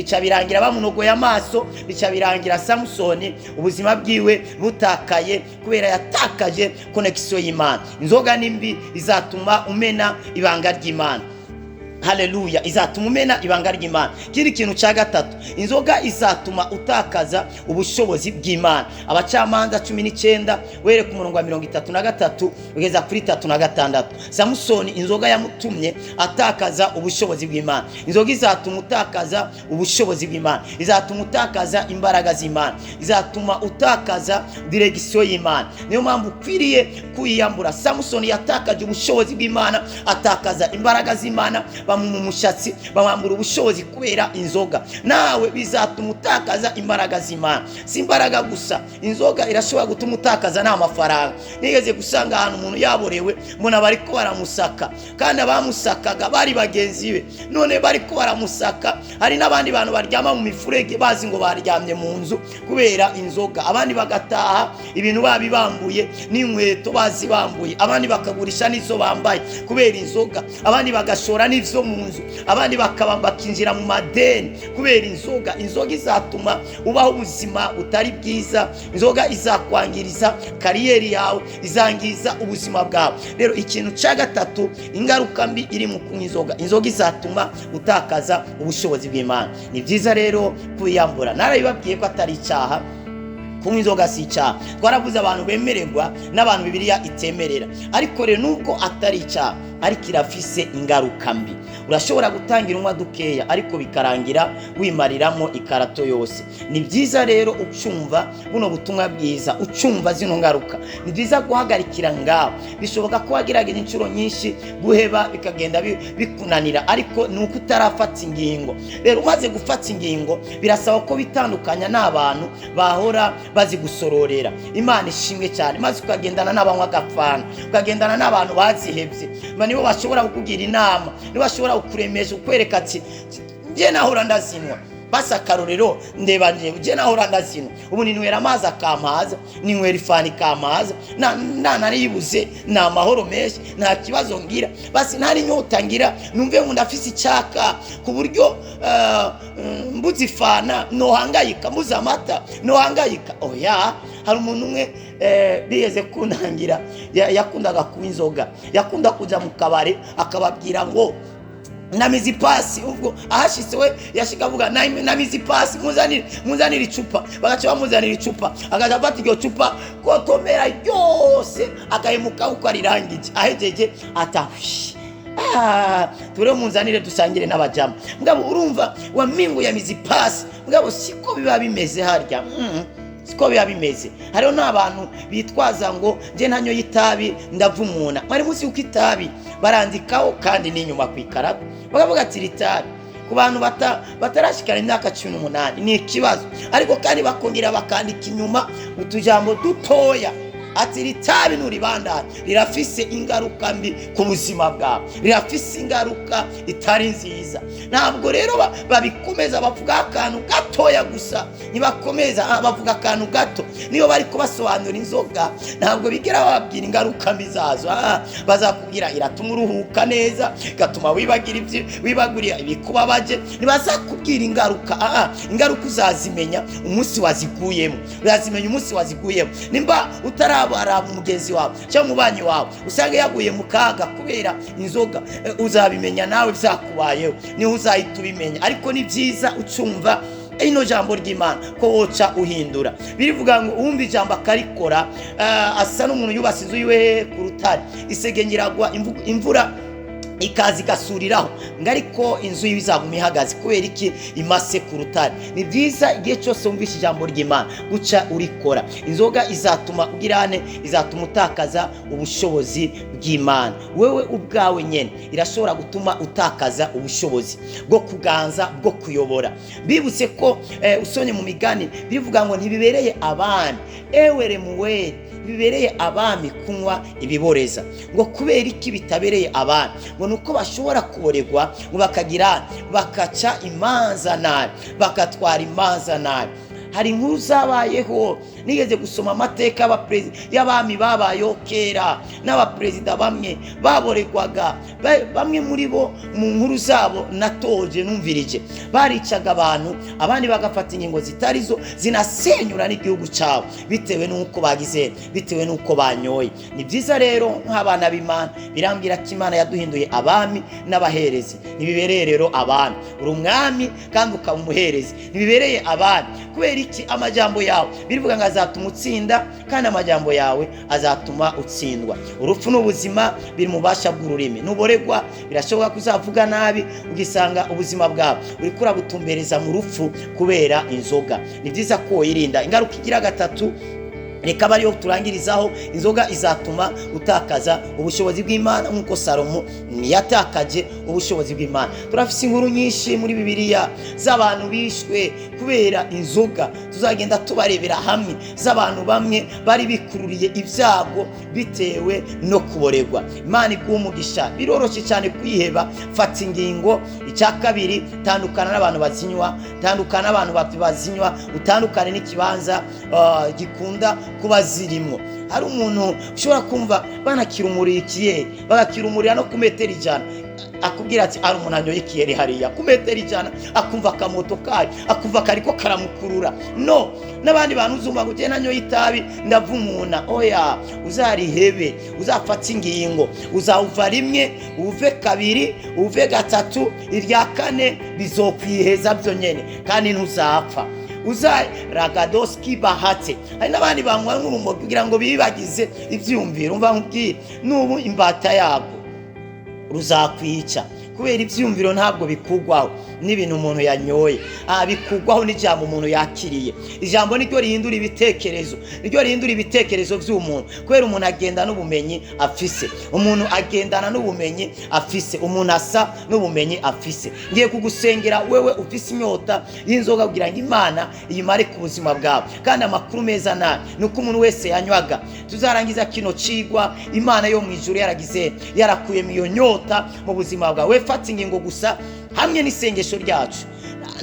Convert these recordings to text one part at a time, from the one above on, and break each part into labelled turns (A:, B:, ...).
A: Bica birangira bamunogoye amaso, bica birangira Samusoni ubuzima bwiwe butakaye kubera yatakaje connexion y'Imana. Inzoga ni mbi, izatuma umena ibanga ry'Imana. Haleluya, izatuma umena ibanga ry'Imana. Kiri kintu cya gatatu, inzoga izatuma utakaza ubushobozi bw'Imana. Abacamanza 19 were ku murongo wa 33 ugeza kuri 36. Samusoni inzoga yamutumye atakaza ubushobozi bw'Imana. Inzoga izatuma utakaza ubushobozi bw'Imana, izatuma utakaza imbaraga z'Imana, izatuma utakaza direction y'Imana. Niyo mpamvu ukwiriye kwiyambura. Samusoni yatakaje ubushobozi bw'Imana, atakaza imbaraga z'Imana, bamuha umushatsi, bamwambura ubushobozi kubera inzoga. Nawe bizatuma utakaza imbaraga z'Imana. Si imbaraga gusa, inzoga irashobora gutuma utakaza n'amafaranga. Nigeze gusanga ahantu umuntu yaborewe, mbona bariko baramusaka, kandi abamusakaga bari bagenzi be, none bariko baramusaka. Hari n'abandi bantu baryama mu mifurege bazi ngo baryamye mu nzu kubera inzoga, abandi bagataha ibintu babibambuye n'inkweto bazibambuye, abandi bakagurisha n'izo bambaye kubera inzoga, abandi bagashora n'ivyo mu nzu, abandi bakaba bakinjira mu madeni kubera inzoga. Inzoga izatuma ubaho ubuzima butari bwiza, inzoga izakwangiriza kariyeri yawe, izangiza ubuzima bwawe. Rero ikintu cya gatatu, ingaruka mbi iri mu kunywa inzoga, inzoga izatuma utakaza ubushobozi bw'Imana. Ni byiza rero kwiyambura. Narabibabwiye ko atari icyaha kunywa inzoga, si icyaha. Twaravuze abantu bemererwa n'abantu Bibiliya itemerera. Ariko rero nubwo atari icyaha, ariko irafise ingaruka mbi. Urashobora gutangira unywa dukeya, ariko bikarangira wimariramo ikarato yose. Ni byiza rero ucumva buno butumwa bwiza, ucumva zino ngaruka, ni byiza guhagarikira ngaho. Bishoboka ko wagerageje inshuro nyinshi guheba bikagenda bikunanira, ariko ni uko utarafata ingingo. Rero umaze gufata ingingo, birasaba ko bitandukanya n'abantu bahora bazigusororera. Imana ishimwe cyane. Maze ukagendana n'abanywa agafana, ukagendana n'abantu bazihebye, nibo bashobora kukugira inama, nibo bashobora kukuremesha, kukwereka ati njye nahora ndazinwa. Basi akarorero ndeba njye nahora ndazinwa, ubu ninywera amazi akampaza, ninywera ifani ikampaza, naribuze, ni amahoro menshi, nta kibazo ngira, basi nta n'inyota ngira, numve ngo ndafise icyaka ku buryo mbuze ifana nohangayika, mbuze amata nohangayika. Oya, hari umuntu umwe bigeze kuntangira, yakundaga kunywa inzoga, yakunda kujya mu kabari akababwira ngo namizi pasi. Ubwo ahashitse we yashika avuga namizi pasi, muzanire icupa. Bagaca bamuzanira icupa, agaca afata iryo cupa kotomera ryose, agahemuka uko arirangije. Ahejeje ata ture munzanire dusangire n'abajama. Mugabo urumva wa mingu ya mizi pasi, mugabo siko biba bimeze harya. Siko biba bimeze. Hariho n'abantu bitwaza ngo nje ntanyoye itabi ndavumuna. Mwari muzi yuko itabi barandikaho kandi n'inyuma ku ikarato bakavuga ati iri tabi ku bantu batarashikana imyaka 18 ni ikibazo, ariko kandi bakongera bakandika inyuma utujambo dutoya ati iri tabi nuribandanya rirafise ingaruka mbi ku buzima bwawe, rirafise ingaruka itari nziza. Ntabwo rero babikomeza, bavuga akantu gatoya gusa, ntibakomeza, bavuga akantu gato. Niyo bari kubasobanura inzoga ntabwo bigera bababwira ingaruka mbi zazo. Bazakubwira iratuma uruhuka neza, igatuma wibagira ibyo wibagurira ibikubabaje, ntibazakubwira ingaruka. Ingaruka uzazimenya umunsi waziguyemo, uzazimenya umunsi waziguyemo. Nimba utarabara mugenzi wawe cyangwa umubanyi wawe usanga yaguye mu kaga kubera inzoga, uzabimenya nawe byakubayeho, niho uzahita ubimenya. Ariko ni byiza ucumva ino jambo ry'Imana ko woca uhindura. Birivuga ngo uwumva ijambo akarikora, asa n'umuntu yubatse inzu yiwe ku rutare, isegengiragwa imvura ikaza igasuriraho, ngo ariko inzu yiwe izaguma ihagaze. Kubera iki? Imase ku rutare. Ni byiza igihe cyose wumvishe ijambo ry'Imana guca urikora. Inzoga izatuma ugirane, izatuma utakaza ubushobozi bw'Imana. Wewe ubwawe nyene irashobora gutuma utakaza ubushobozi bwo kuganza, bwo kuyobora. Bibutse ko usonye mu migani bivuga ngo ntibibereye abami, ewe Lemuweli, bibereye abami kunywa ibiboreza. Ngo kubera iki bitabereye abami? Ngo nuko bashobora kuboregwa, ngo bakagira bakaca imanza nabi, bakatwara imanza nabi. Hari inkuru zabayeho Nigeze gusoma amateka y'abami babayeho kera n'abaperezida bamwe baboregwaga, bamwe muri bo mu nkuru zabo natoje numvirije baricaga abantu, abandi bagafata ingingo zitari zo zinasenyura n'igihugu cyabo bitewe n'uko bagize, bitewe n'uko banyoye. Ni byiza rero nk'abana b'Imana, birambwira ko Imana yaduhinduye abami n'abaherezi. Ntibibereye rero abami, uri umwami kandi ukaba umuherezi, ntibibereye abami. Kubera iki? Amajambo yawe birivuga ngo azatuma utsinda, kandi amajambo yawe azatuma utsindwa. Urupfu n'ubuzima biri mu bubasha bw'ururimi. Nuboregwa birashoboka ko uzavuga nabi, ugisanga ubuzima bwawe uriko urabutumbereza mu rupfu kubera inzoga. Ni byiza ko wirinda. Ingaruka igira gatatu, reka aba ariyo turangirizaho, inzoga izatuma utakaza ubushobozi bw'Imana nk'uko Salomo yatakaje ubushobozi bw'Imana. Turafise inkuru nyinshi muri Bibiliya z'abantu bishwe kubera inzoga, tuzagenda tubarebera hamwe, z'abantu bamwe bari bikururiye ibyago bitewe no kuboregwa. Imana iguhe umugisha. Biroroshye cyane kwiheba, fata ingingo. Icya kabiri, tandukana n'abantu bazinywa, tandukana n'abantu bazinywa, utandukane n'ikibanza gikunda kuba zirimo. Hari umuntu ushobora kumva banakirumuriye ikiyeri, bagakirumurira no ku metero 100, akubwira ati ari umuntu anyoye ikiyeri hariya ku metero 100, akumva akamoto kayo, akumva kariko karamukurura. No n'abandi bantu uzumva ngo ugenda anyoye itabi ndavumuna. Oya, uzarihebe, uzafata ingingo, uzawuva rimwe, uve kabiri, uve gatatu, irya kane bizokwiheza byo nyene, kandi ntuzapfa. Uza ragadoski bahate. Hari n'abandi banywa nk'urumogi kugira ngo bibagize ivyumviro. Umva nkubwire, n'ubu imbata yabwo ruzakwica, kubera ivyumviro ntabwo bikugwaho n'ibintu umuntu yanyoye, bikugwaho n'ijambo umuntu yakiriye. Ijambo niryo rihindura ibitekerezo, niryo rihindura ibitekerezo vy'umuntu, kubera umuntu agenda n'ubumenyi afise, umuntu agendana n'ubumenyi afise, umuntu asa n'ubumenyi afise. Ngiye kugusengera wewe ufise inyota y'inzoga kugira ngo Imana iyimare ku buzima bwawe. Kandi amakuru meza nayo nuko umuntu wese yanywaga, tuzarangiza kino cigwa Imana yo mu ijuru yaragize, yarakuyemo iyo nyota mu buzima bwawe. Fata ingingo gusa hamwe n'isengesho ryacu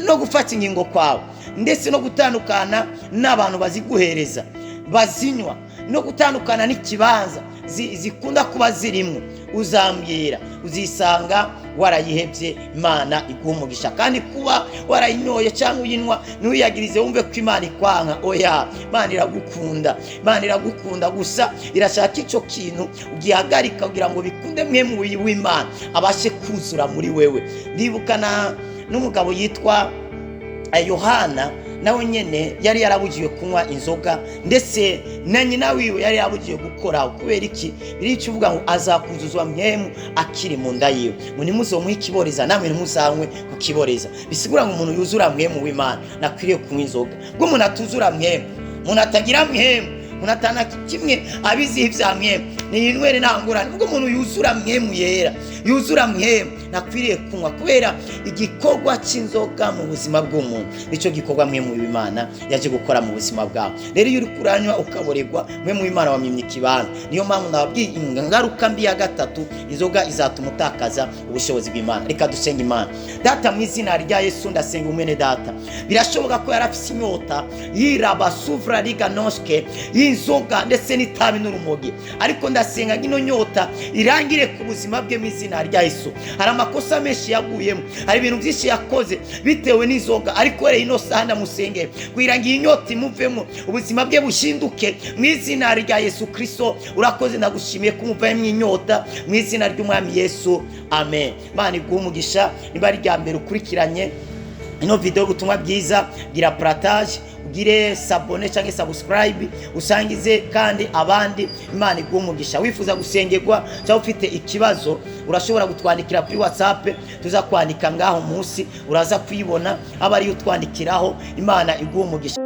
A: no gufata ingingo kwawe, ndetse no gutandukana n'abantu baziguhereza bazinywa, no gutandukana n'ikibanza zikunda kuba zirimo. Uzambwira, uzisanga warayihebye. Imana iguha umugisha. Kandi kuba warayinyoye cyangwa uyinywa, ntuyagirize wumve ko Imana ikwanka. Oya, Imana iragukunda, Imana iragukunda, gusa irashaka ico kintu ugihagarika kugira ngo bikunde mwe mu w'Imana abashe kuzura muri wewe. Ndibukana n'umugabo yitwa Yohana, nawe nyene yari yarabugiwe kunywa inzoga, ndetse na nyina wiwe yari yarabugiwe gukora. Kubera iki? Birica uvuga ngo azakuzuzwa mwemu akiri mu nda yiwe, ngo ntimuzomuhe ikiboreza namwe ntimuzanywe kukiboreza. Bisigura ngo umuntu yuzura mwemu w'Imana nakwiriye kunywa inzoga. Ubwo umuntu atuzura mwemu, umuntu atagira mwemu, umuntu atana kimwe abiziho ibya mwemu, ni inywere nta ngorane. Ubwo umuntu yuzura mwemu yera, yuzura mwemu, nakwiriye kunywa, kubera igikorwa cy'inzoga mu buzima bw'umuntu nicyo gikorwa mwemu w'Imana yaje gukora mu buzima bwawe. Rero iyo uri kuranywa ukaboregwa, mwemu w'Imana wamwimye ikibanza. Niyo mpamvu nababwiye ingaruka mbi ya gatatu, inzoga izatuma utakaza ubushobozi bw'Imana. Reka dusenge Imana. Data, mu izina rya Yesu ndasenga umwene data, birashoboka ko yarafise inyota yiraba suvra liga noske y'inzoga ndetse n'itabi n'urumogi, ariko ndasenga ino nyota irangire ku buzima bwe mu izina rya Yesu. Hari amakosa menshi yaguyemo, hari ibintu byinshi yakoze bitewe n'inzoga, ariko rero ino saha ndamusengera kugira ngo iyi nyota imuvemo, ubuzima bwe bushinduke mu izina rya Yesu Kristo. Urakoze, ndagushimiye ko umuvemo inyota mu izina ry'Umwami Yesu, amen. Imana iguhe umugisha. Niba ari irya mbere ukurikiranye ino video y'ubutumwa bwiza, gira partage, ugire sabone cyangwa subscribe, usangize kandi abandi. Imana iguhe umugisha. Wifuza gusengerwa cyangwa ufite ikibazo, urashobora gutwandikira kuri WhatsApp, tuzakwandika ngaho munsi, uraza kuyibona, aba ariyo utwandikiraho. Imana iguhe umugisha.